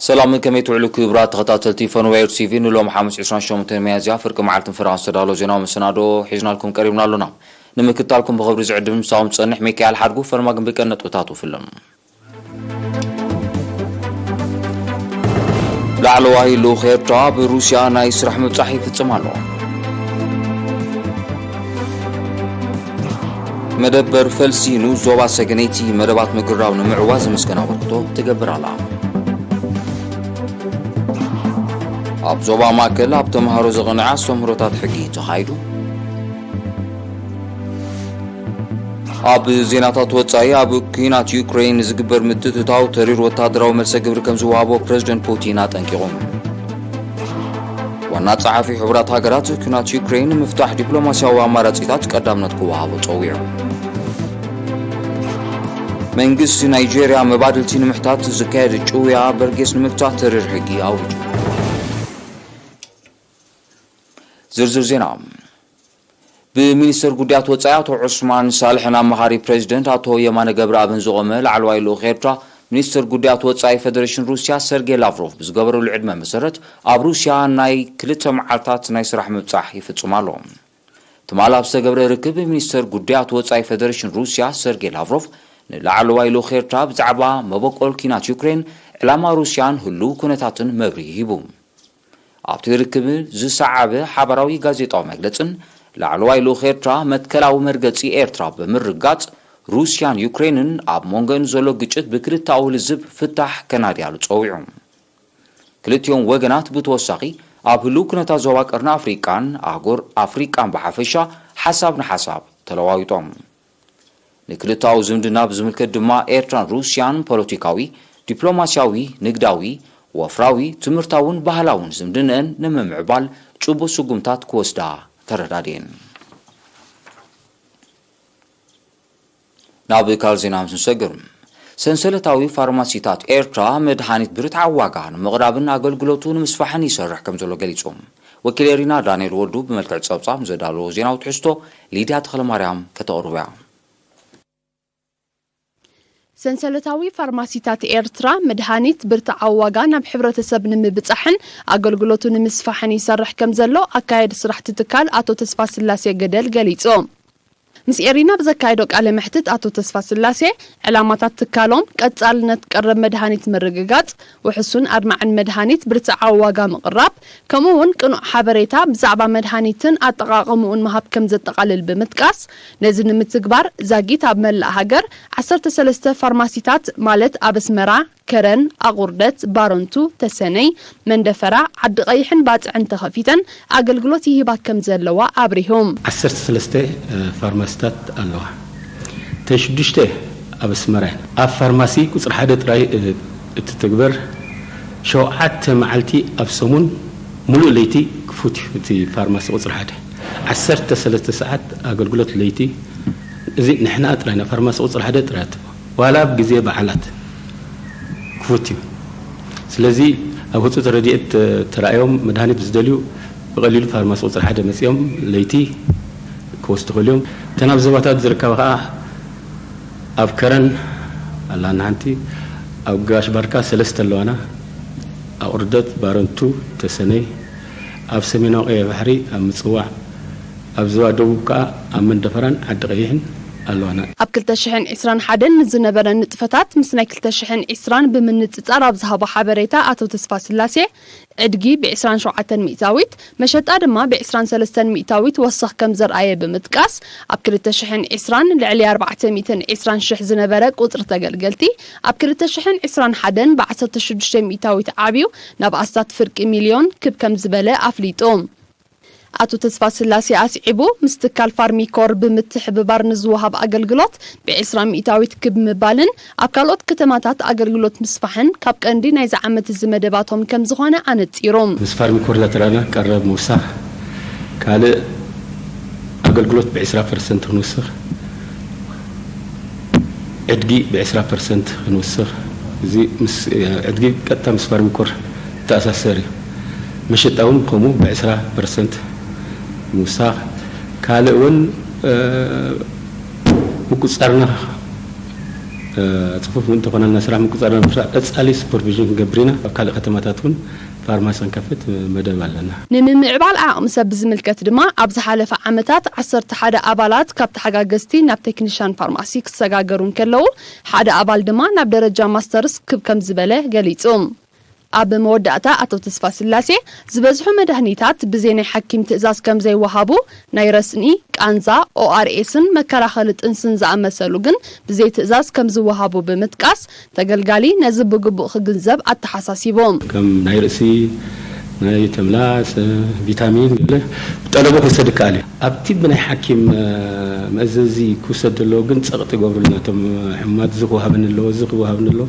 ሰላም፣ ከመይ ትውዕሉ ክቡራት ተኸታተልቲ ፈንዌር ቲቪ? ንሎም ሓሙስ ዕስራን ሸሞንተን ሚያዝያ ፍርቂ መዓልትን ፍርቓን ዝተዳለወ ዜናዊ መሰናዶ ሒዝናልኩም ቀሪብና ኣሎና። ንምክትታልኩም ብኽብሪ ዝዕድም ምሳኹም ዝጸንሕ ሚካኤል ሓድጉ። ፈርማግን ብቀን ነጥብታቱ ፍልም። ላዕለዋይ ልኡኽ ኤርትራ ብሩስያ ናይ ስራሕ ምብጻሕ ይፍጽም ኣሎ። መደበር ፈልሲ ንዞባ ሰገነይቲ መደባት ምግራብ ንምዕዋት ዝምስገን ኣበርክቶ ትገብር ኣላ። ኣብ ዞባ ማእከል ኣብ ተምሃሮ ዘቕንዐ ኣስተምህሮታት ሕጊ ተኻይዱ። ኣብ ዜናታት ወጻኢ፣ ኣብ ኲናት ዩክሬን ንዝግበር ምትእትታው ተሪር ወታደራዊ መልሰ ግብሪ ከም ዝወሃቦ ፕረዚደንት ፑቲን ኣጠንቂቑ። ዋና ጸሓፊ ሕቡራት ሃገራት ኲናት ዩክሬን ንምፍታሕ ዲፕሎማስያዊ ኣማራጺታት ቀዳምነት ክወሃቦ ጸዊዑ። መንግስቲ ናይጄርያ መባድልቲ ንምሕታት ዝካየድ ጭውያ በርጌስ ንምግታት ተሪር ሕጊ ኣውሪዱ። ዝርዝር ዜና። ብሚኒስተር ጉዳያት ወጻኢ ኣቶ ዑስማን ሳልሕን ኣማኻሪ ፕረዚደንት ኣቶ የማነ ገብረኣብን ዝቖመ ላዕለዋይ ልኡኽ ኤርትራ፣ ሚኒስተር ጉዳያት ወጻኢ ፈደሬሽን ሩስያ ሰርጌ ላቭሮቭ ብዝገበረሉ ዕድመ መሰረት፣ ኣብ ሩስያ ናይ ክልተ መዓልታት ናይ ስራሕ ምብጻሕ ይፍጽም ኣሎ። ትማል ኣብ ዝተገብረ ርክብ፣ ሚኒስተር ጉዳያት ወጻኢ ፈደሬሽን ሩስያ ሰርጌ ላቭሮቭ ንላዕለዋይ ልኡኽ ኤርትራ ብዛዕባ መበቆል ኲናት ዩክሬን፣ ዕላማ ሩስያን ህሉው ኩነታትን መብርሂ ሂቡ። ኣብቲ ርክብ ዝሰዓበ ሓባራዊ ጋዜጣዊ መግለጽን፣ ላዕለዋይ ልኡኽ ኤርትራ መትከላዊ መርገጺ ኤርትራ ብምርጋጽ፣ ሩስያን ዩክሬንን ኣብ መንጎን ዘሎ ግጭት ብክልተኣዊ ልዝብ ፍታሕ ከናድያሉ ጸዊዑ። ክልቲኦም ወገናት ብተወሳኺ ኣብ ህሉው ኩነታት ዞባ ቀርኒ ኣፍሪቃን ኣህጉር ኣፍሪቃን ብሓፈሻ ሓሳብ ንሓሳብ ተለዋዊጦም። ንክልተኣዊ ዝምድና ብዝምልከት ድማ ኤርትራን ሩስያን ፖለቲካዊ፣ ዲፕሎማስያዊ፣ ንግዳዊ፣ ወፍራዊ፣ ትምህርታውን ባህላውን ዝምድነአን ንምምዕባል ጭቡጥ ስጉምታት ክወስዳ ተረዳድየን። ናብ ካልእ ዜና ምስ ንሰግር፣ ሰንሰለታዊ ፋርማሲታት ኤርትራ መድሃኒት ብርትዓዊ ዋጋ ንምቕራብን ኣገልግሎቱ ንምስፋሕን ይሰርሕ ከም ዘሎ ገሊጹ። ወኪል ኤሪና ዳንኤል ወዱ ብመልክዕ ጸብጻብ ዘዳለዎ ዜናዊ ትሕዝቶ ሊድያ ተኽለማርያም ከተቕርቦ እያ። ሰንሰለታዊ ፋርማሲታት ኤርትራ መድሃኒት ብርትዓዊ ዋጋ ናብ ሕብረተሰብ ንምብጻሕን ኣገልግሎቱ ንምስፋሕን ይሰርሕ ከም ዘሎ ኣካየዲ ስራሕቲ ትካል ኣቶ ተስፋስላሴ ገደል ገሊጹ። ምስ ኤሪና ብዘካየዶ ቃለ መሕትት ኣቶ ተስፋስላሴ፣ ዕላማታት ትካሎም ቀጻልነት ቀረብ መድሃኒት ምርግጋጽ፣ ውሕሱን ኣድማዕን መድሃኒት ብርትዓዊ ዋጋ ምቕራብ፣ ከምኡ እውን ቅኑዕ ሓበሬታ ብዛዕባ መድሃኒትን ኣጠቓቕምኡን ምሃብ ከም ዘጠቓልል ብምጥቃስ፣ ነዚ ንምትግባር ዛጊት ኣብ መላእ ሃገር ዓሰርተ ሰለስተ ፋርማሲታት ማለት ኣብ ኣስመራ፣ ከረን፣ ኣቑርደት፣ ባረንቱ፣ ተሰነይ፣ መንደፈራ፣ ዓዲ ቀይሕን ባጽዕን ተኸፊተን ኣገልግሎት ይህባ ከም ዘለዋ ኣብሪሁ። ዓሰርተ ሰለስተ ፋርማሲታት ኣለዋ። እተን ሽዱሽተ ኣብ ኣስመራ እየን። ኣብ ፋርማሲ ቁጽሪ ሓደ ጥራይ እትትግበር፣ ሸውዓተ መዓልቲ ኣብ ሰሙን፣ ሙሉእ ለይቲ ክፉት እዩ እቲ ፋርማሲ ቁጽሪ ሓደ። ዓሰርተ ሰለስተ ሰዓት ኣገልግሎት ለይቲ። እዚ ንሕና ጥራይ ኢና፣ ፋርማሲ ቁጽሪ ሓደ ጥራይ እያ ትህቦ። ዋላ ኣብ ግዜ በዓላት ክፉት እዩ። ስለዚ ኣብ ህጹጽ ረድኤት ተራእዮም መድሃኒት ዝደልዩ ብቐሊሉ ፋርማሲ ቁጽሪ ሓደ መጺኦም ለይቲ ክወስዱ ይኽእሉ እዮም። እተን ኣብ ዞባታት ዝርከባ ከኣ ኣብ ከረን ኣላና ሓንቲ፣ ኣብ ጋሽ ባርካ ሰለስተ ኣለዋና፣ ኣቑርደት፣ ባረንቱ፣ ተሰነይ፣ ኣብ ሰሜናዊ ቀይሕ ባሕሪ ኣብ ምጽዋዕ፣ ኣብ ዞባ ደቡብ ከኣ ኣብ መንደፈራን ዓዲ ቀይሕን ኣለዋና። ኣብ ክልተ ሽሕን ዕስራን ሓደን ንዝነበረ ንጥፈታት ምስ ናይ ክልተ ሽሕን ዕስራን ብምንጽጻር ኣብ ዝሃቦ ሓበሬታ ኣቶ ተስፋስላሴ፣ ዕድጊ ብ ዕስራን ሸውዓተን ሚእታዊት፣ መሸጣ ድማ ብ ዕስራን ሰለስተን ሚእታዊት ወሰኽ ከም ዘርኣየ ብምጥቃስ፣ ኣብ ክልተ ሽሕን ዕስራን ልዕሊ ኣርባዕተ ሚእትን ዕስራን ሽሕ ዝነበረ ቁጽሪ ተገልገልቲ ኣብ ክልተ ሽሕን ዕስራን ሓደን ብ ዓሰርተ ሽዱሽተ ሚእታዊት ዓብዩ ናብ ኣስታት ፍርቂ ሚልዮን ክብ ከም ዝበለ ኣፍሊጡ። ኣቶ ተስፋስላሴ ኣስዒቡ፣ ምስ ትካል ፋርሚኮር ብምትሕብባር ንዝወሃብ ኣገልግሎት ብ ዕስራ ሚእታዊት ክብ ምባልን ኣብ ካልኦት ከተማታት ኣገልግሎት ምስፋሕን ካብ ቀንዲ ናይዚ ዓመት እዚ መደባቶም ከም ዝኾነ ኣነጺሩ። ምስ ፋርሚኮር ዳተራና ቀረብ ምውሳኽ፣ ካልእ ኣገልግሎት ብ ዕስራ ፐርሰንት ክንውስኽ፣ ዕድጊ ብ ዕስራ ፐርሰንት ክንውስኽ፣ እዚ ምስ ዕድጊ ቀጥታ ምስ ፋርሚኮር ዝተኣሳሰር እዩ። መሸጣ እውን ከምኡ ብ ዕስራ ፐርሰንት ምውሳኽ፣ ካልእ እውን ምቁጻርና ጽፉፍ እንተኾነልና ስራሕ ምቁጻር ንምስራሕ ቀጻሊ ሱፐርቪዥን ክንገብር ኢና። ኣብ ካልእ ከተማታት እውን ፋርማሲ ክንከፍት መደብ ኣለና። ንምምዕባል ዓቕሚ ሰብ ብዝምልከት ድማ ኣብ ዝሓለፈ ዓመታት ዓሰርተ ሓደ ኣባላት ካብ ተሓጋገዝቲ ናብ ቴክኒሻን ፋርማሲ ክሰጋገሩ እንከለዉ፣ ሓደ ኣባል ድማ ናብ ደረጃ ማስተርስ ክብ ከም ዝበለ ገሊጹ። ኣብ መወዳእታ ኣቶ ተስፋስላሴ፣ ዝበዝሑ መድሃኒታት ብዘይ ናይ ሓኪም ትእዛዝ ከም ዘይወሃቡ፣ ናይ ረስኒ፣ ቃንዛ፣ ኦኣርኤስን መከላኸሊ ጥንስን ዝኣመሰሉ ግን ብዘይ ትእዛዝ ከም ዝወሃቡ ብምጥቃስ፣ ተገልጋሊ ነዚ ብግቡእ ክግንዘብ ኣተሓሳሲቡ። ከም ናይ ርእሲ፣ ናይ ተምላስ፣ ቪታሚን ገለ ብጠለቡ ክውሰድ ይከኣል እዩ። ኣብቲ ብናይ ሓኪም መእዘዚ ክውሰድ ዘለዎ ግን ጸቕጢ ገብሩልና። እቶም ሕሙማት እዚ ክወሃበኒ ኣለዎ፣ እዚ ክወሃበኒ ኣለዎ።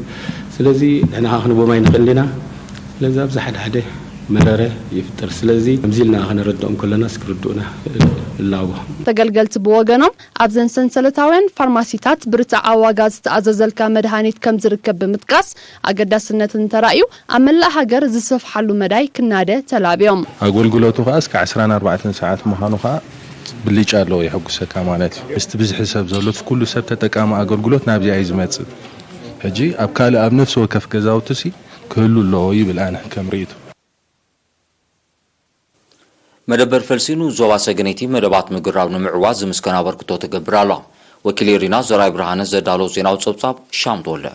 ስለዚ ንሕና ክንቦም ኣይንኽእልን ኢና። ስለዚ ኣብዚ ሓደ ሓደ መረረ ይፍጠር። ስለዚ ከምዚ ኢልና ከነረድኦም ከለናስ ክርድኡና እላቦ። ተገልገልቲ ብወገኖም ኣብዘን ሰንሰለታውያን ፋርማሲታት ብርትዓዊ ዋጋ ዝተኣዘዘልካ መድሃኒት ከም ዝርከብ ብምጥቃስ ኣገዳስነት እንተራእዩ ኣብ መላእ ሃገር ዝሰፍሓሉ መዳይ ክናደ ተላብዮም። ኣገልግሎቱ ከኣ እስከ ዕስራን ኣርባዕተን ሰዓት ምዃኑ ከኣ ብልጫ ኣለዎ የሐጉሰካ ማለት እዩ። ምስቲ ብዝሒ ሰብ ዘሎ ኩሉ ሰብ ተጠቃሚ ኣገልግሎት ናብዚኣ እዩ ዝመጽእ። ሕጂ ኣብ ካልእ ኣብ ነፍሲ ወከፍ ገዛውቲ ሲ ክህሉ ኣለዎ ይብል ኣነ ከም ርእይቶ። መደበር ፈልሲ ንኡስ ዞባ ሰገነይቲ መደባት ምግራብ ንምዕዋት ዝምስገን ኣበርክቶ ትገብር ኣላ። ወኪል ኤሪና ዘርኣይ ብርሃነ ዘዳሎ ዜናዊ ጸብጻብ ሻም ተወልደ።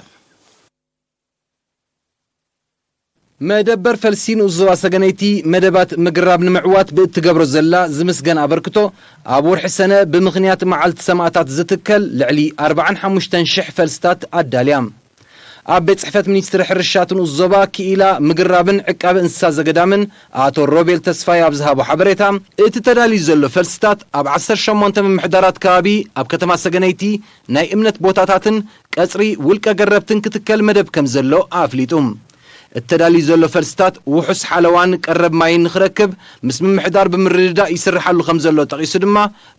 መደበር ፈልሲ ንኡስ ዞባ ሰገነይቲ መደባት ምግራብ ንምዕዋት ብእትገብሮ ዘላ ዝምስገን ኣበርክቶ ኣብ ወርሒ ሰነ ብምኽንያት መዓልቲ ሰማእታት ዝትከል ልዕሊ ኣርባዓን ሓሙሽተን ሽሕ ፈልስታት ኣዳልያ። ኣብ ቤት ጽሕፈት ሚኒስትሪ ሕርሻ እቲ ንኡስ ዞባ ክኢላ ምግራብን ዕቃበ እንስሳ ዘገዳምን ኣቶ ሮቤል ተስፋይ ኣብ ዝሃቦ ሓበሬታ፣ እቲ ተዳልዩ ዘሎ ፈልስታት ኣብ ዓሰርተ ሸሞንተ ምምሕዳራት ከባቢ ኣብ ከተማ ሰገነይቲ ናይ እምነት ቦታታትን ቀጽሪ ውልቀ ገረብትን ክትከል መደብ ከም ዘሎ ኣፍሊጡ። እቲ ተዳልዩ ዘሎ ፈልስታት ውሑስ ሓለዋን ቀረብ ማይን ንኽረክብ ምስ ምምሕዳር ብምርድዳእ ይስርሓሉ ከም ዘሎ ጠቒሱ ድማ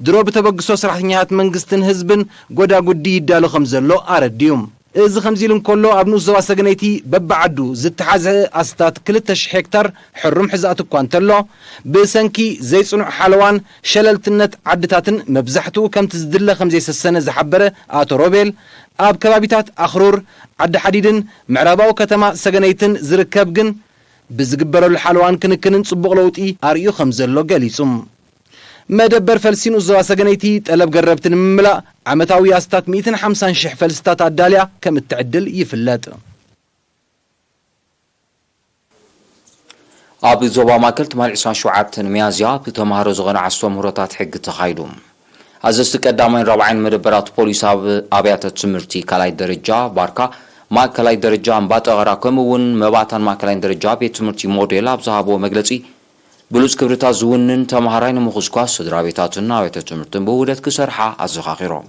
ድሮ ብተበግሶ ሰራሕተኛታት መንግስትን ህዝብን ጎዳጉዲ ይዳሎ ከም ዘሎ ኣረዲኡ። እዚ ከምዚ ኢሉ እንከሎ ኣብ ንኡስ ዞባ ሰገነይቲ በብዓዱ ዝተሓዝሀ ኣስታት ክልተ ሽሕ ሄክታር ሕሩም ሕዛእቲ እኳ እንተሎ ብሰንኪ ዘይጽኑዕ ሓለዋን ሸለልትነት ዓድታትን መብዛሕትኡ ከምቲ ዝድለ ከም ዘይሰሰነ ዝሓበረ ኣቶ ሮቤል ኣብ ከባቢታት ኣኽሩር፣ ዓዲ ሓዲድን ምዕራባዊ ከተማ ሰገነይትን ዝርከብ ግን ብዝግበረሉ ሓለዋን ክንክንን ጽቡቕ ለውጢ ኣርእዩ ከም ዘሎ ገሊጹ። መደበር ፈልሲ ንኡስ ዞባ ሰገነይቲ ጠለብ ገረብቲ ንምምላእ ዓመታዊ ኣስታት ሚእትን ሓምሳን ሽሕ ፈልስታት ኣዳልያ ከም እትዕድል ይፍለጥ። ኣብ ዞባ ማእከል ትማሊ ዕስራን ሸውዓተን ሚያዝያ ብተምሃሮ ዝቐንዐ ኣስተምህሮታት ሕጊ ተኻይዱ። ኣዘዝቲ ቀዳማይን ራብዓይን መደበራት ፖሊስ ኣብ ኣብያተ ትምህርቲ ካልኣይ ደረጃ ባርካ፣ ማእከላይ ደረጃ እምባጠቐራ ከምኡ እውን መባእታን ማእከላይን ደረጃ ቤት ትምህርቲ ሞዴል ኣብ ዝሃብዎ መግለጺ ብሉጽ ክብርታት ዝውንን ተምሃራይ ንምኹስኳስ ስድራ ቤታትን ኣብያተ ትምህርትን ብውህደት ክሰርሓ ኣዘኻኺሮም።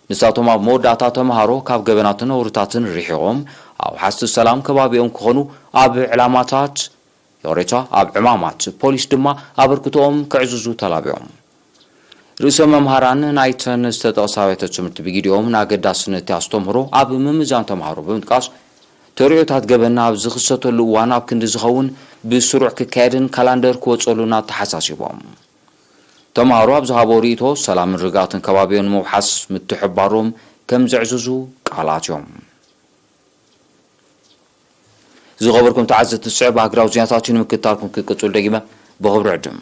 ንሳቶም ኣብ መወዳእታ ተምሃሮ ካብ ገበናትን ነውርታትን ርሒቖም ኣውሓስቲ ሰላም ከባቢኦም ክኾኑ ኣብ ዕላማታት ይቕሬታ ኣብ ዕማማት ፖሊስ ድማ ኣበርክቶኦም ከዕዝዙ ተላቢዮም። ርእሰ መምሃራን ናይተን ዝተጠቕሳ ኣብያተ ትምህርቲ ብጊዲኦም ንኣገዳስነት እቲ ኣስተምህሮ ኣብ ምምዛን ተምሃሮ ብምጥቃስ ተርእዮታት ገበን ኣብ ዝኽሰተሉ እዋን ኣብ ክንዲ ዝኸውን ብስሩዕ ክካየድን ካላንደር ክወፀሉን ኣተሓሳሲቦም። ተምሃሮ ኣብ ዝሃቦ ርእይቶ ሰላምን ርግኣትን ከባቢኦም ንምውሓስ ምትሕባሮም ከም ዘዕዝዙ ቃል ኣትዮም። ዝኸበርኩም ተዓዘብቲ ዝስዕብ ሃገራዊ ዜናታት እዩ ንምክትታልኩም ክቅጽሉ ደጊመ ብኽብሪ ዕድም።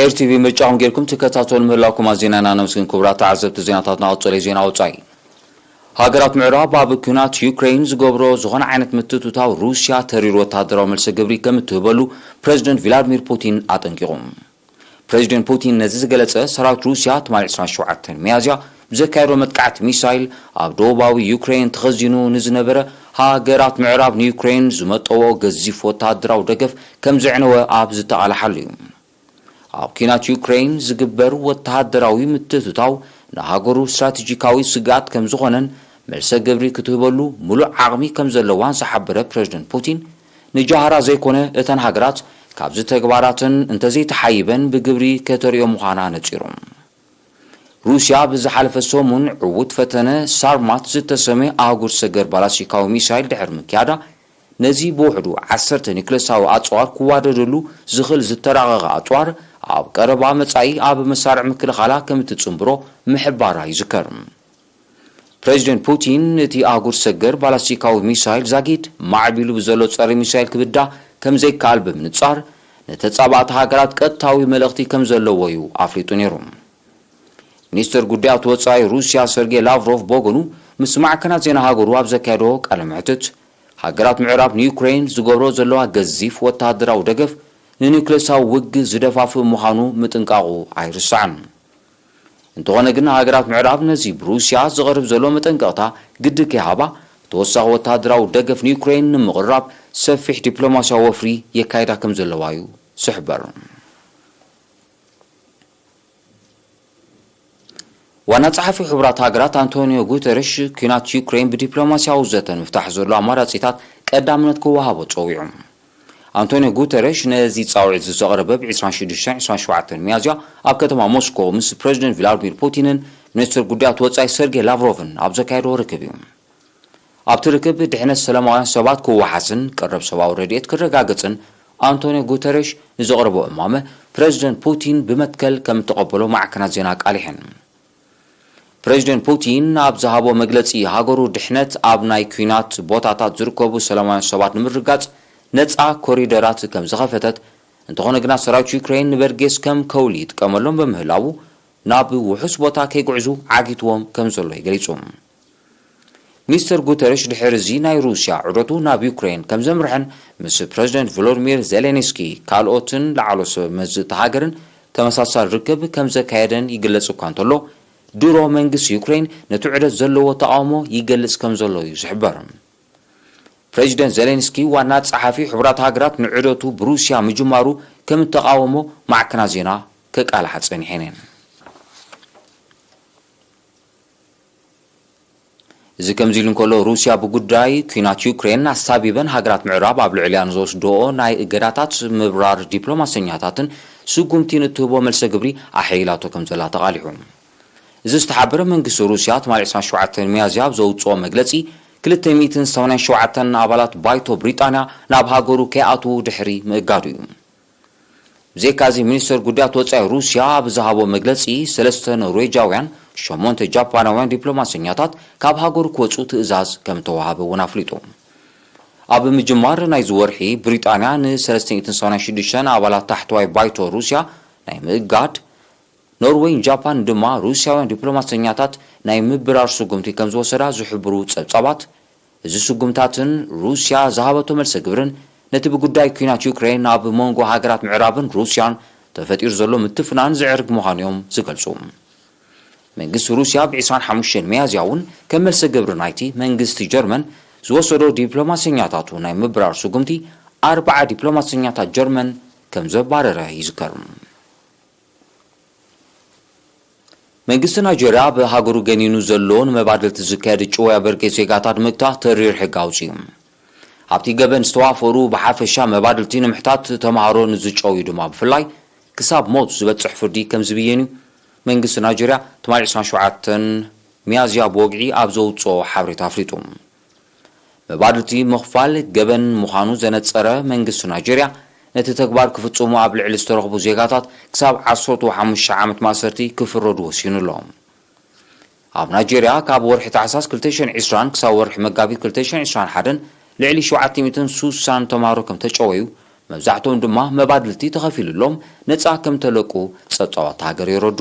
ኤርቲቪ ምርጫኹም ጌርኩም ትከታተሉ ምህላውኩም ኣዜናና ነመስግን። ክቡራት ተዓዘብቲ ዜናታትና ቀጸለ ዜና ወጻኢ። ሃገራት ምዕራብ ኣብ ኲናት ዩክሬን ዝገብሮ ዝኾነ ዓይነት ምትእትታው ሩስያ ተሪር ወተሃደራዊ መልሰ ግብሪ ከም እትህበሉ ፕረዚደንት ቪላድሚር ፑቲን ኣጠንቂቑ። ፕረዚደንት ፑቲን ነዚ ዝገለጸ ሰራዊት ሩስያ ትማሊ ዕስራን ሸውዓተን ሚያዝያ ብዘካየዶ መጥቃዕቲ ሚሳይል ኣብ ደቡባዊ ዩክሬን ተኸዚኑ ንዝነበረ ሃገራት ምዕራብ ንዩክሬን ዝመጠዎ ገዚፍ ወተሃደራዊ ደገፍ ከም ዘዕነወ ኣብ ዝተቓለሓሉ እዩ። ኣብ ኲናት ዩክሬን ዝግበር ወተሃደራዊ ምትእትታው ንሃገሩ ስትራቴጂካዊ ስግኣት ከም ዝኾነን መልሰ ግብሪ ክትህበሉ ምሉእ ዓቕሚ ከም ዘለዋን ዝሓበረ ፕረዚደንት ፑቲን ንጃሃራ ዘይኮነ እተን ሃገራት ካብዚ ተግባራተን እንተዘይተሓይበን ብግብሪ ከተርእዮ ምዃና ነጺሩ። ሩስያ ብዝሓለፈ ሰሙን ዕዉት ፈተነ ሳርማት ዝተሰመየ ኣህጉር ሰገር ባላስቲካዊ ሚሳይል ድሕሪ ምክያዳ ነዚ ብውሕዱ ዓሰርተ ኒክለሳዊ ኣጽዋር ክዋደደሉ ዝኽእል ዝተራቐቐ ኣጽዋር ኣብ ቀረባ መጻኢ ኣብ መሳርዕ ምክልኻላ ከም እትጽንብሮ ምሕባራ ይዝከር። ፕሬዚደንት ፑቲን እቲ ኣህጉር ሰገር ባላስቲካዊ ሚሳይል ዛጊድ ማዕቢሉ ብዘሎ ጸረ ሚሳይል ክብዳ ከም ዘይከኣል ብምንጻር፣ ንተጻባእቲ ሃገራት ቀጥታዊ መልእኽቲ ከም ዘለዎ እዩ ኣፍሊጡ ነይሩ። ሚኒስተር ጉዳያት ወጻኢ ሩስያ ሰርጌ ላቭሮቭ ብወገኑ ምስ ማዕከናት ዜና ሃገሩ ኣብ ዘካየዶ ቃለ መሕትት፣ ሃገራት ምዕራብ ንዩክሬን ዝገብሮ ዘለዋ ገዚፍ ወተሃደራዊ ደገፍ ንኒውክሌሳዊ ውግእ ዝደፋፍእ ምዃኑ ምጥንቃቑ ኣይርሳዕን። እንተኾነ ግን ሃገራት ምዕራብ ነዚ ብሩስያ ዝቐርብ ዘሎ መጠንቀቕታ ግዲ ከይሃባ፣ ተወሳኺ ወተሃደራዊ ደገፍ ንዩክሬን ንምቕራብ ሰፊሕ ዲፕሎማስያዊ ወፍሪ የካይዳ ከም ዘለዋ እዩ ዝሕበር። ዋና ጸሓፊ ሕቡራት ሃገራት ኣንቶኒዮ ጉተረሽ፣ ኲናት ዩክሬን ብዲፕሎማስያዊ ዘተ ንምፍታሕ ዘሎ ኣማራጺታት ቀዳምነት ክወሃቦ ጸዊዑ። ኣንቶኒዮ ጉተረሽ ነዚ ጻውዒት ዘቕረበ ብ ዕስራን ሽዱሽተን ዕስራን ሸውዓተን ሚያዝያ ኣብ ከተማ ሞስኮ ምስ ፕረዚደንት ቭላድሚር ፑቲንን ሚኒስትር ጉዳያት ወጻኢ ሰርጌ ላቭሮቭን ኣብ ዘካየዶ ርክብ እዩ። ኣብቲ ርክብ ድሕነት ሰላማውያን ሰባት ክወሓስን ቀረብ ሰብኣዊ ረድኤት ክረጋገጽን ኣንቶኒዮ ጉተረሽ ንዘቕረቦ እማመ ፕረዚደንት ፑቲን ብመትከል ከም እተቐበሎ ማዕከናት ዜና ኣቃሊሐን። ፕረዚደንት ፑቲን ኣብ ዝሃቦ መግለጺ፣ ሃገሩ ድሕነት ኣብ ናይ ኲናት ቦታታት ዝርከቡ ሰላማውያን ሰባት ንምርጋጽ ነጻ ኮሪደራት ከም ዝኸፈተት፣ እንተኾነ ግና ሰራዊት ዩክሬን ንበርጌስ ከም ከውሊ ይጥቀመሎም በምህላዉ ናብ ውሑስ ቦታ ከይጉዕዙ ዓጊትዎም ከም ዘሎ እዩ ገሊጹ። ሚስተር ጉተረሽ ድሕሪ እዚ ናይ ሩስያ ዑደቱ ናብ ዩክሬን ከም ዘምርሐን ምስ ፕረዚደንት ቮሎዲሚር ዜሌንስኪ ካልኦትን ላዕሎ ሰብ መዚ እታ ሃገርን ተመሳሳሊ ርክብ ከም ዘካየደን ይግለጽ እኳ እንተሎ፣ ድሮ መንግስቲ ዩክሬን ነቲ ዑደት ዘለዎ ተቓውሞ ይገልጽ ከም ዘሎ እዩ ዝሕበር። ፕረዚደንት ዜሌንስኪ ዋና ጸሓፊ ሕቡራት ሃገራት ንዑደቱ ብሩስያ ምጅማሩ ከም እተቓወሞ ማዕከናት ዜና ከቃልሓ ጸኒሐን እየን። እዚ ከምዚ ኢሉ እንከሎ፣ ሩስያ ብጉዳይ ኲናት ዩክሬን ኣሳቢበን ሃገራት ምዕራብ ኣብ ልዕሊኣ ንዝወስድኦ ናይ እገዳታት ምብራር ዲፕሎማሰኛታትን ስጉምቲን እትህቦ መልሰ ግብሪ ኣሐይላቶ ከም ዘላ ተቓሊሑ። እዚ ዝተሓበረ መንግስቲ ሩስያ ትማሊ ዕስራን ሸውዓተን ሚያዝያ ኣብ ዘውጽኦ መግለጺ፣ ክልተ ሚእትን ሰማንያን ሸውዓተን ኣባላት ባይቶ ብሪጣንያ ናብ ሃገሩ ከይኣትዉ ድሕሪ ምእጋዱ እዩ። ብዘይካዚ፣ ሚኒስተር ጉዳያት ወጻኢ ሩስያ ኣብ ዝሃቦ መግለጺ፣ ሰለስተ ኖርዌጃውያን፣ ሸሞንተ ጃፓናውያን ዲፕሎማሰኛታት ካብ ሃገሩ ክወጹ ትእዛዝ ከም እተዋሃበ እውን ኣፍሊጡ። ኣብ ምጅማር ናይዚ ወርሒ፣ ብሪጣንያ ንሰለስተ ሚእትን ሰማንያን ሽዱሽተን ኣባላት ታሕተዋይ ባይቶ ሩስያ ናይ ምእጋድ፣ ኖርዌይን ጃፓን ድማ ሩስያውያን ዲፕሎማሰኛታት ናይ ምብራር ስጉምቲ ከም ዝወሰዳ ዝሕብሩ ጸብጻባት፣ እዚ ስጉምታትን ሩስያ ዝሃበቶ መልሰ ግብርን ነቲ ብጉዳይ ኲናት ዩክሬን ኣብ መንጎ ሃገራት ምዕራብን ሩስያን ተፈጢሩ ዘሎ ምትፍናን ዘዕርግ ምዃኑ እዮም ዝገልጹ። መንግስቲ ሩስያ ብ ዕስራን ሓሙሽተን ሚያዝያ እውን ከም መልሰ ግብሪ ናይቲ መንግስቲ ጀርመን ዝወሰዶ ዲፕሎማሰኛታቱ ናይ ምብራር ስጉምቲ ኣርባዓ ዲፕሎማሰኛታት ጀርመን ከም ዘባረረ ይዝከር። መንግስቲ ናይጀርያ ኣብ ሃገሩ ገኒኑ ዘሎ ንመባድልቲ ዝካየድ ጭወያ በርጌ ዜጋታት ንምግታእ ተሪር ሕጊ ኣውጺኡ። ኣብቲ ገበን ዝተዋፈሩ ብሓፈሻ መባድልቲ ንምሕታት፣ ተምሃሮ ንዝጨውዩ ድማ ብፍላይ ክሳብ ሞት ዝበጽሕ ፍርዲ ከም ዝብየን እዩ መንግስቲ ናይጀርያ ትማሊ ዕስራን ሸውዓተን ሚያዝያ ብወግዒ ኣብ ዘውጽኦ ሓበሬታ ኣፍሊጡ። መባድልቲ ምኽፋል ገበን ምዃኑ ዘነጸረ መንግስቲ ናይጀርያ፣ ነቲ ተግባር ክፍጽሙ ኣብ ልዕሊ ዝተረኽቡ ዜጋታት ክሳብ ዓሰርተ ሓሙሽተ ዓመት ማእሰርቲ ክፍረዱ ወሲኑ ኣሎ። ኣብ ናይጀርያ ካብ ወርሒ ታሕሳስ ክልተ ሽሕን ዕስራን ክሳብ ወርሒ መጋቢት ክልተ ሽሕን ዕስራን ሓደን ልዕሊ ሸውዓተ ሚእትን ሱሳን ተምሃሮ ከም ተጨወዩ፣ መብዛሕትኦም ድማ መባድልቲ ተኸፊሉሎም ነጻ ከም ተለቁ ጸብጻባት ሃገር የረዱ።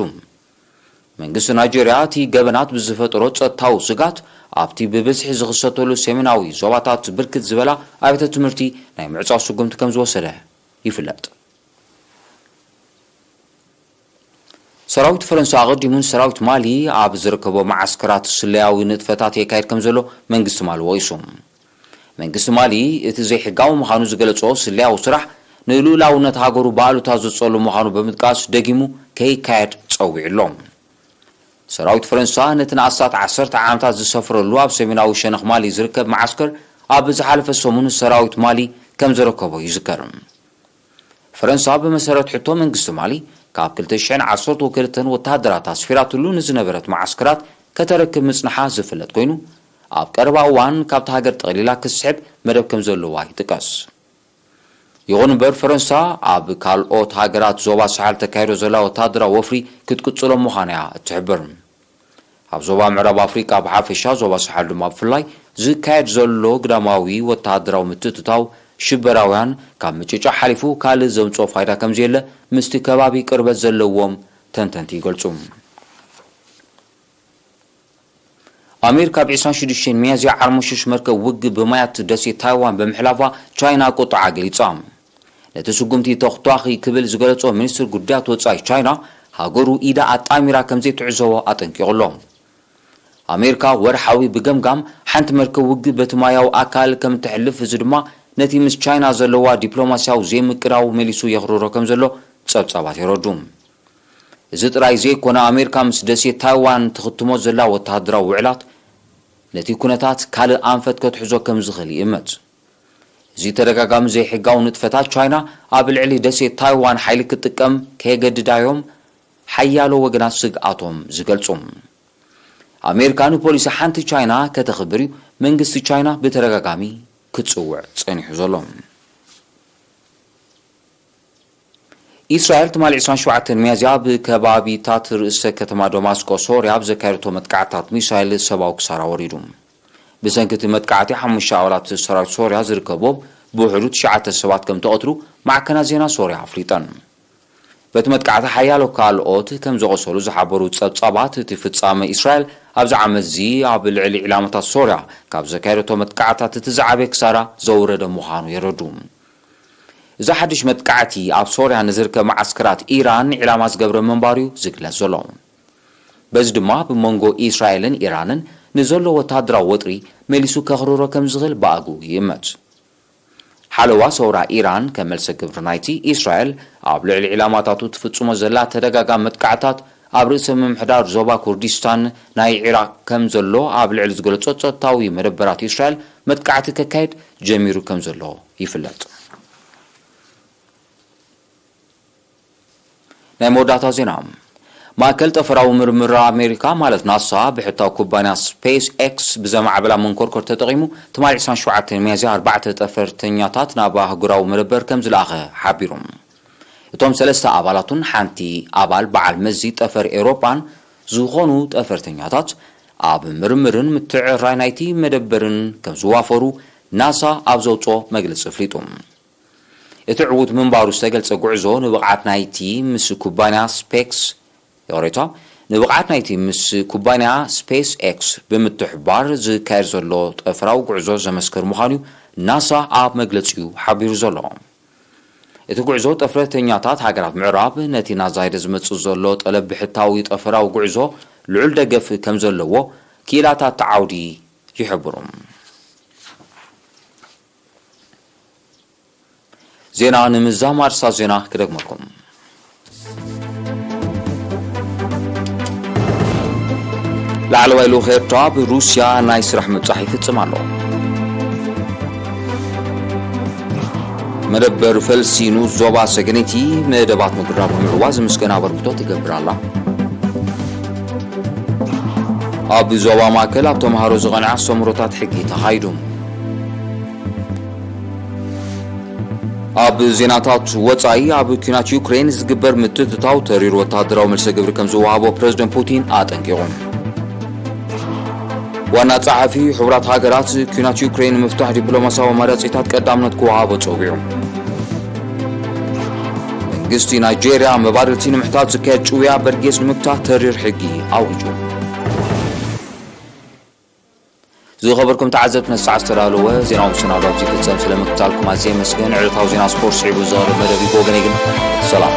መንግስቲ ናይጀርያ እቲ ገበናት ብዝፈጠሮ ጸጥታዊ ስጋት ኣብቲ ብብዝሒ ዝኽሰተሉ ሰሜናዊ ዞባታት ብርክት ዝበላ ኣብያተ ትምህርቲ ናይ ምዕጻው ስጉምቲ ከም ዝወሰደ ይፍለጥ። ሰራዊት ፈረንሳ ኣቐዲሙ ንሰራዊት ማሊ ኣብ ዝርከቦ መዓስከራት ስለያዊ ንጥፈታት የካየድ ከም ዘሎ መንግስቲ ማሊ ወቒሱ። መንግስቲ ማሊ እቲ ዘይሕጋዊ ምዃኑ ዝገለጾ ስለያዊ ስራሕ ንልኡላውነት ሃገሩ ብኣሉታ ዘጸሉ ምዃኑ ብምጥቃስ ደጊሙ ከይካየድ ጸዊዑ ኣሎ። ሰራዊት ፈረንሳ ነቲ ንኣስታት ዓሰርተ ዓመታት ዝሰፍረሉ ኣብ ሰሜናዊ ሸነኽ ማሊ ዝርከብ መዓስከር ኣብ ዝሓለፈ ሰሙን ሰራዊት ማሊ ከም ዘረከቦ ይዝከር። ፈረንሳ ብመሰረት ሕቶ መንግስቲ ማሊ ካብ ክልተ ሽሕን ዓሰርተ ክልተን ወተሃደራት ኣስፊራትሉ ንዝነበረት መዓስከራት ከተረክብ ምጽንሓ ዝፍለጥ ኮይኑ፣ ኣብ ቀረባ እዋን ካብታ ሃገር ጠቕሊላ ክትስሕብ መደብ ከም ዘለዋ ይጥቀስ። ይኹን እምበር፣ ፈረንሳ ኣብ ካልኦት ሃገራት ዞባ ሳሕል ተካይዶ ዘላ ወታደራዊ ወፍሪ ክትቅጽሎ ምዃና እያ እትሕብር። ኣብ ዞባ ምዕራብ ኣፍሪቃ ብሓፈሻ፣ ዞባ ሳሕል ድማ ብፍላይ ዝካየድ ዘሎ ግዳማዊ ወታደራዊ ምትእትታው፣ ሽበራውያን ካብ ምጭጫ ሓሊፉ ካልእ ዘምጽኦ ፋይዳ ከም ዘየለ ምስቲ ከባቢ ቅርበት ዘለዎም ተንተንቲ ይገልጹ። ኣሜሪካ ኣብ ዕስራን ሽዱሽተን ሚያዝያ ዓርሞሽሽ መርከብ ውግእ ብማያት ደሴት ታይዋን ብምሕላፋ ቻይና ቁጥዓ ገሊጻ። ነቲ ስጉምቲ ተኹቷኺ ክብል ዝገለጾ ሚኒስትር ጉዳያት ወጻኢ ቻይና፣ ሃገሩ ኢዳ ኣጣሚራ ከም ዘይትዕዘቦ ኣጠንቂቑ ኣሎ። ኣሜሪካ ወርሓዊ ብገምጋም ሓንቲ መርከብ ውግእ በቲ ማያዊ ኣካል ከም እተሕልፍ፣ እዚ ድማ ነቲ ምስ ቻይና ዘለዋ ዲፕሎማስያዊ ዘይምቅራው መሊሱ የኽርሮ ከም ዘሎ ጸብጻባት የረዱ። እዚ ጥራይ ዘይኮነ፣ ኣሜሪካ ምስ ደሴት ታይዋን ትኽትሞ ዘላ ወተሃደራዊ ውዕላት ነቲ ኩነታት ካልእ ኣንፈት ከትሕዞ ከም ዝኽእል ይእመት። እዚ ተደጋጋሚ ዘይሕጋዊ ንጥፈታት ቻይና ኣብ ልዕሊ ደሴት ታይዋን ሓይሊ ክትጥቀም ከየገድዳዮም ሓያሎ ወገናት ስግኣቶም ዝገልጹ። ኣሜሪካ ንፖሊሲ ሓንቲ ቻይና ከተኽብር እዩ መንግስቲ ቻይና ብተደጋጋሚ ክጽውዕ ጸኒሑ ዘሎ። ኢስራኤል ትማሊ ዕስራን ሸውዓተን ሚያዝያ ኣብ ከባቢታት ርእሰ ከተማ ደማስቆ ሶርያ ኣብ ዘካየደቶ መጥቃዕታት ሚሳይል ሰብኣዊ ክሳራ ወሪዱ። ብሰንኪ እቲ መጥቃዕቲ ሓሙሽተ ኣባላት ሰራዊት ሶርያ ዝርከብዎም ብውሕዱ ትሽዓተ ሰባት ከም ተቐትሉ ማዕከናት ዜና ሶርያ ኣፍሊጠን። በቲ መጥቃዕቲ ሓያሎ ካልኦት ከም ዘቖሰሉ ዝሓበሩ ጸብጻባት፣ እቲ ፍጻመ ኢስራኤል ኣብዚ ዓመት እዚ ኣብ ልዕሊ ዒላማታት ሶርያ ካብ ዘካየደቶ መጥቃዕታት እቲ ዝዓበየ ክሳራ ዘውረደ ምዃኑ የረዱ። እዚ ሓድሽ መጥቃዕቲ ኣብ ሶርያ ንዝርከብ መዓስከራት ኢራን ዒላማ ዝገብረ ምንባሩ እዩ ዝግለጽ ዘሎ። በዚ ድማ ብመንጎ ኢስራኤልን ኢራንን ንዘሎ ወተሃደራዊ ወጥሪ መሊሱ ከኽርሮ ከም ዝኽእል ብኣግኡ ይእመት። ሓለዋ ሰውራ ኢራን ከም መልሰ ግብሪ ናይቲ ኢስራኤል ኣብ ልዕሊ ዒላማታቱ ትፍጽሞ ዘላ ተደጋጋሚ መጥቃዕታት ኣብ ርእሰ ምምሕዳር ዞባ ኩርዲስታን ናይ ዒራቕ ከም ዘሎ ኣብ ልዕሊ ዝገለጾ ጸጥታዊ መደበራት ኢስራኤል መጥቃዕቲ ከካይድ ጀሚሩ ከም ዘሎ ይፍለጥ። ናይ መወዳእታ ዜና። ማእከል ጠፈራዊ ምርምር ኣሜሪካ ማለት ናሳ ብሕታዊ ኩባንያ ስፔስ ኤክስ ብዘማዕበላ መንኮርኮር ተጠቒሙ ትማሊ ዕስራን ሸውዓተን ሚያዝያ ኣርባዕተ ጠፈርተኛታት ናብ ኣህጉራዊ መደበር ከም ዝለኣኸ ሓቢሩ። እቶም ሰለስተ ኣባላቱን ሓንቲ ኣባል በዓል መዚ ጠፈር ኤውሮጳን ዝኾኑ ጠፈርተኛታት ኣብ ምርምርን ምትዕርራይ ናይቲ መደበርን ከም ዝዋፈሩ ናሳ ኣብ ዘውፅኦ መግለፂ ኣፍሊጡ። እቲ ዕዉት ምንባሩ ዝተገልጸ ጉዕዞ ንብቕዓት ናይቲ ምስ ኩባንያ ስፔክስ፣ ይቕሬታ፣ ንብቕዓት ናይቲ ምስ ኩባንያ ስፔስ ኤክስ ብምትሕባር ዝካየድ ዘሎ ጠፈራዊ ጉዕዞ ዘመስክር ምዃኑ እዩ ናሳ ኣብ መግለጺኡ ሓቢሩ ዘሎ። እቲ ጉዕዞ ጠፈርተኛታት ሃገራት ምዕራብ ነቲ ናዛይደ ዝመጽእ ዘሎ ጠለብ ብሕታዊ ጠፈራዊ ጉዕዞ ልዑል ደገፍ ከም ዘለዎ ክኢላታት እቲ ዓውዲ ይሕብሩ። ዜና ንምዛም ኣርእስታት ዜና ክደግመልኩም። ላዕለዋይ ልኡኽ ኤርትራ ኣብ ሩስያ ናይ ስራሕ ምብጻሕ ይፍጽም ኣሎ። መደበር ፈልሲ ንኡስ ዞባ ሰገነይቲ መደባት ምግራብ ንምዕዋት ዝምስገን ኣበርክቶ ትገብር ኣላ። ኣብ ዞባ ማእከል ኣብ ተምሃሮ ዝቐንዐ ኣስተምህሮታት ሕጊ ተኻይዱ። ኣብ ዜናታት ወጻኢ፣ ኣብ ኲናት ዩክሬን ዝግበር ምትእትታው ተሪር ወተሃደራዊ መልሰ ግብሪ ከም ዝወሃቦ ፕረዚደንት ፑቲን ኣጠንቂቑ። ዋና ጸሓፊ ሕቡራት ሃገራት፣ ኲናት ዩክሬን ንምፍታሕ ዲፕሎማስያዊ ኣማራጺታት ቀዳምነት ክወሃቦ ጸዊዑ። መንግስቲ ናይጄርያ፣ መባልልቲ ንምሕታት ዝካየድ ጭውያ በርጌስ ንምግታት ተሪር ሕጊ ኣዊጁ። ዝኸበርኩም ተዓዘብቲ፣ ነቲ ሰዓት ዝተዳለወ ዜናዊ መሰናዶ ኣብዚ ይፍጸም። ስለ ምክትታልኩም ኣዝየ የመስግን። ዕለታዊ ዜና ስፖርት ስዒቡ ዝቐርብ መደብ እዩ። ብወገነይ ግን ሰላም።